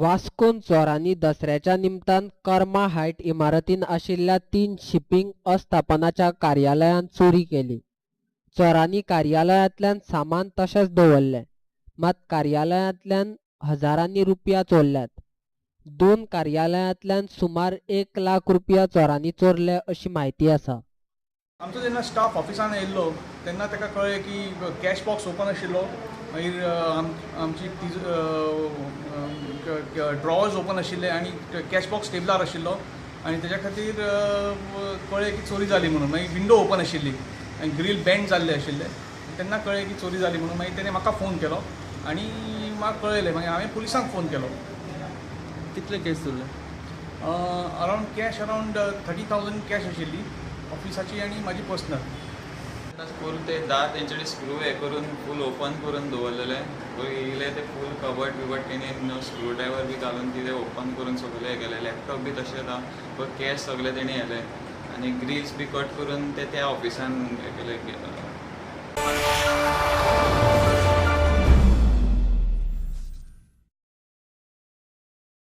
वास्कोन चोरांनी दसऱ्याच्या निमतान कर्मा हायट इमारतीन आशिल्ल्या 3 शिपिंग आस्थापनाच्या कार्यालयांत चोरी केली. चोरांनी कार्यालयांतल्यान सामान तशेंच दवरलें, मात कार्यालयांतल्यान हजारांनी रुपया चोरल्यात. 2 कार्यालयांतल्यान सुमार 1 लाख रुपया चोरांनी चोरले अशी म्हायती आसा. आमचो जेन्ना स्टाफ ऑफिसान येयल्लो तेन्ना ताका कळ्ळें की कॅश बॉक्स ओपन आशिल्लो, मागीर आमची ड्रॉवर्स ओपन आशिल्ले आनी कॅश बॉक्स टेबलार आशिल्लो आनी तेज्या खातीर कळ्ळें की चोरी जाली म्हणून. मागीर विंडो ओपन आशिल्ली आनी ग्रील बँड जाल्ले आशिल्ले, तेन्ना कळ्ळें की चोरी जाली म्हणून. मागीर तेणें म्हाका फोन केलो आनी म्हाका कळयलें, मागीर हांवें पुलिसांक फोन केलो. कितले कॅश चोरले? अरावंड कॅश अरावंड 30,000 कॅश आशिल्ली ऑफिसाची आनी म्हाजी पर्सनल. फूल ते दार तेंच्यानी स्क्रू हे करून फूल ओपन करून दवरलेले, येयले ते फूल कबट बिबट तेणी स्क्रू ड्रायवर बी घालून कितें ओपन करून सगळें हे केलें. लॅपटॉप बी तशेंच आहा, पण कॅश सगळें तेणी हेलें आनी ग्रिल्स बी कट करून ते त्या ऑफिसान हे केले.